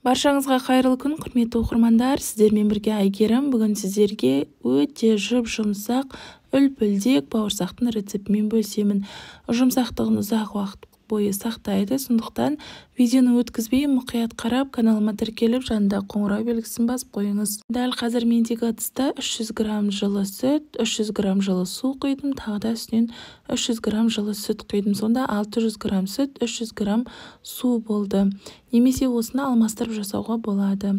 Баршаңызға қайырлы күн, құрметті оқырмандар. Сіздермен бірге Әйгерім. Бүгін сіздерге өте жұп-жұмсақ, үлпілдек бауырсақтың рецептімен бөлісемін. Жұмсақтығын ұзақ уақыт бойы сақтайды. Сондықтан видеоны өткізбей мұқият қарап, каналыма тіркеліп, жанында қоңырау белгісін басып қойыңыз. Дәл қазір мендегі ыдыста 300 грамм жылы сүт, 300 грамм жылы су құйдым, тағы да үстінен 300 грамм жылы сүт құйдым. Сонда 600 грамм сүт, 300 грамм су болды. Немесе осыны алмастырып жасауға болады.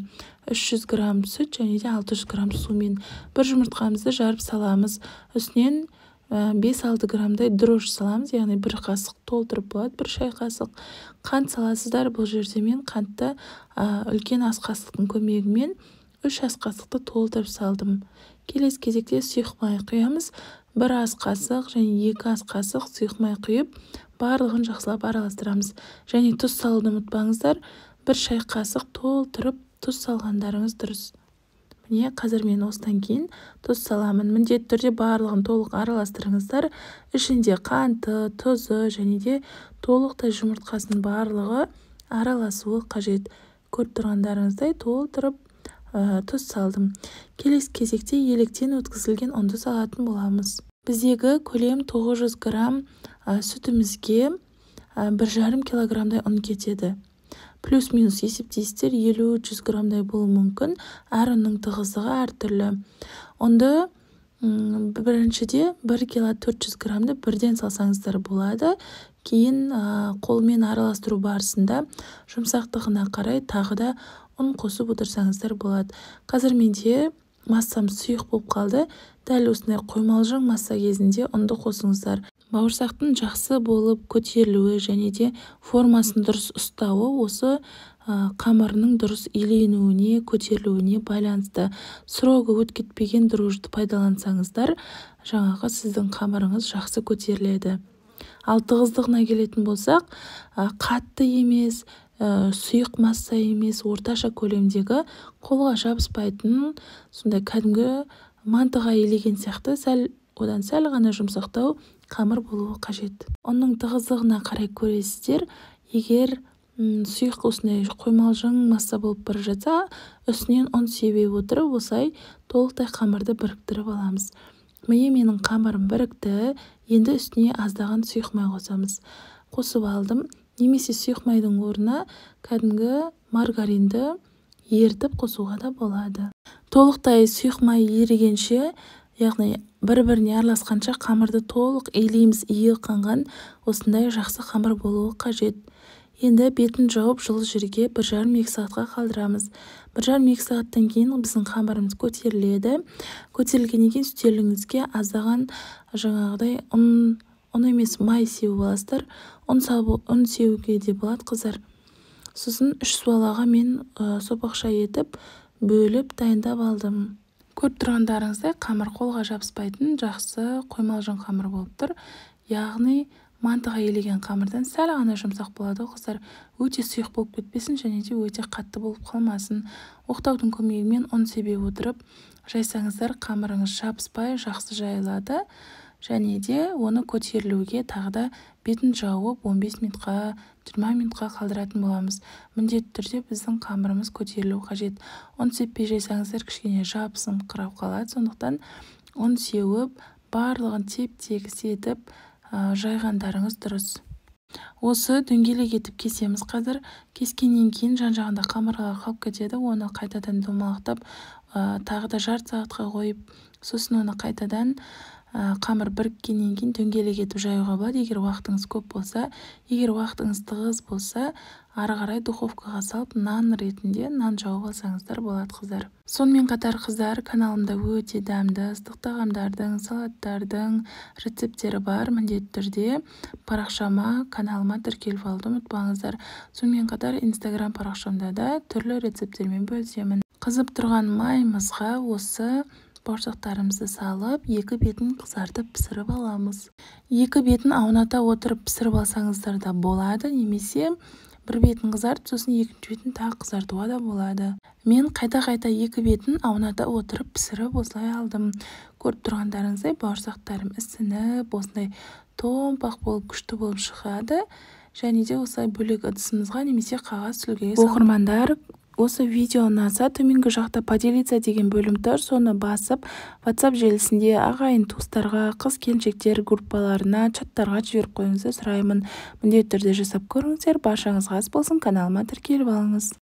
300 грамм сүт және де 600 грамм сумен бір жұмыртқамызды жарып саламыз. Үстінен 5-6 граммдай дрожж саламыз, яғни бір қасық толтырып болады, бір шай қасық. Қант саласыздар. Бұл жерде мен қантты үлкен ас қасықтың көмегімен 3 ас қасықты толтырып салдым. Келесі кезекте сұйық май құямыз. 1 ас қасық және 2 ас қасық сұйық май құйып, барлығын жақсылап араластырамыз. Және тұз салуды ұмытпаңыздар. 1 шай қасық толтырып тұз салғандарыңыз дұрыс. Міне, қазір мен осыдан кейін тұз саламын. Міндетті түрде барлығын толық араластырыңыздар. Ішінде қанты, тұзы және де толықтай жұмыртқасының барлығы араласуы қажет. Көріп тұрғандарыңыздай толтырып тұз салдым. Келесі кезекте електен өткізілген ұнды салатын боламыз. Біздегі көлем 900 грамм сүтімізге 1,5 килограммдай ұн кетеді. Плюс-минус есептейсіздер, 50-100 граммдай болуы мүмкін. Әр ұнның тығыздығы әртүрлі. Ұнды біріншіде 1 кило 400 граммды бірден салсаңыздар болады. Кейін қолмен араластыру барысында жұмсақтығына қарай тағы да ұн қосып отырсаңыздар болады. Қазір менде массам сұйық болып қалды. Дәл осындай қоймалжың масса кезінде ұнды қосыңыздар. Бауырсақтың жақсы болып көтерілуі және де формасын дұрыс ұстауы осы қамырының дұрыс иленуіне, көтерілуіне байланысты. Срогы өтіп кетпеген дрожжды пайдалансаңыздар, жаңағы сіздің қамырыңыз жақсы көтеріледі. Ал тығыздығына келетін болсақ, қатты емес, сұйық масса емес, орташа көлемдегі, қолға жабыспайтын, сондай кәдімгі мантыға илеген сияқты сәл, одан сәл ғана жұмсақтау қамыр болуы қажет. Ұнның тығыздығына қарай көресіздер. Егер сұйық осындай қоймалжың масса болып бара жатса, үстінен ұн себе отырып, осылай толықтай қамырды біріктіріп аламыз. Міне, менің қамырым бірікті. Енді үстіне аздаған сұйық май қосамыз. Қосып алдым. Немесе сұйық майдың орнына кәдімгі маргаринді ерітіп қосуға да болады. Толықтай сұйық май ерігенше, яғни бір-біріне араласқанша қамырды толық илейміз. Иі қанған осындай жақсы қамыр болуы қажет. Енді бетін жауып жылы жерге 1,5-2 сағатқа қалдырамыз. 1,5-2 сағаттан кейін біздің қамырымыз көтеріледі. Көтерілгеннен кейін үстеліңізге аздаған жаңағыдай ұн емес май сеуіп аласыздар. Ұн сеуге де болады, қыздар. Сосын 3 суалаға мен сопақша етіп бөліп дайындап алдым. Көріп тұрғандарыңыздай қамыр қолға жабыспайтын жақсы қоймалжың қамыр болып тұр. Яғни мантыға илеген қамырдан сәл ғана жұмсақ болады, қыздар. Өте сұйық болып кетпесін және де өте қатты болып қалмасын. Оқтаудың көмегімен ұн себе отырып жайсаңыздар, қамырыңыз жабыспай жақсы жайылады. Және де оны көтерілуге тағы да бетін жауып 15 минутқа, 20 минутқа қалдыратын боламыз. Міндетті түрде біздің қамырымыз көтерілу қажет. Ұн сеппей жайсаңыздар кішкене жабысыңқырап қалады. Сондықтан ұн сеуіп, барлығын теп-тегіс етіп жайғандарыңыз дұрыс. Осы дөңгелек етіп кесеміз қазір. Кескеннен кейін жан-жағында қамырлар қалып кетеді. Оны қайтадан домалақтап, тағы да жарты сағатқа қойып, сосын оны қайтадан қамыр біріккеннен кейін дөңгелек етіп жаюға болады. Егер уақытыңыз көп болса, егер уақытыңыз тығыз болса, ары қарай духовкаға салып нан ретінде нан жауып алсаңыздар болады, қыздар. Сонымен қатар, қыздар, каналымда өте дәмді ыстық тағамдардың, салаттардың рецепттері бар. Міндетті түрде парақшама, каналыма тіркеліп алуды ұмытпаңыздар. Сонымен қатар Инстаграм парақшамда да түрлі рецепттермен бөлісемін. Қызып тұрған майымызға осы бауырсақтарымызды салып, екі бетін қызартып пісіріп аламыз. Екі бетін ауната отырып пісіріп алсаңыздар да болады, немесе бір бетін қызартып, сосын екінші бетін тағы қызартуға да болады. Мен қайта-қайта екі бетін ауната отырып пісіріп осылай алдым. Көріп тұрғандарыңыздай бауырсақтарым ісініп, осындай томпақ болып, күшті болып шығады. Және де осылай бөлек ыдысымызға немесе қағаз сүлгіге. Оқырмандар, Осы видео ұнаса, төменгі жақта «Поделиться» деген бөлім тұр, соны басып, WhatsApp желісінде ағайын туыстарға, қыз-келіншектер группаларына, чаттарға жіберіп қоюыңызды сұраймын. Міндетті түрде жасап көріңіздер. Баршаңызға ас болсын! Каналыма тіркеліп алыңыз.